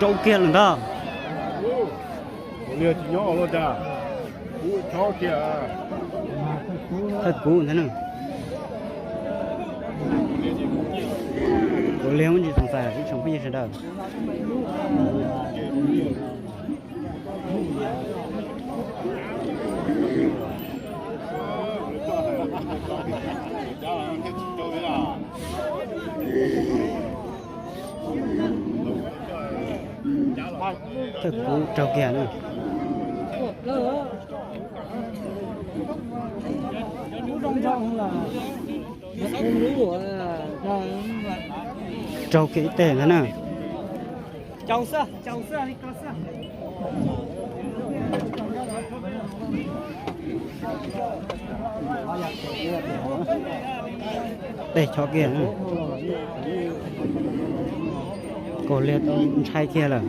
Rau kiag lawm ntag. Thawj kub ntag na. Kuv liag muaj tsis txoos txais ib tsoom phooj ywg sawv daws. Thawj kub raug kiag na. Raug kiag ib teg ntag na. Teg chob kiag. Kaus liag tau ntshai kiag lawm.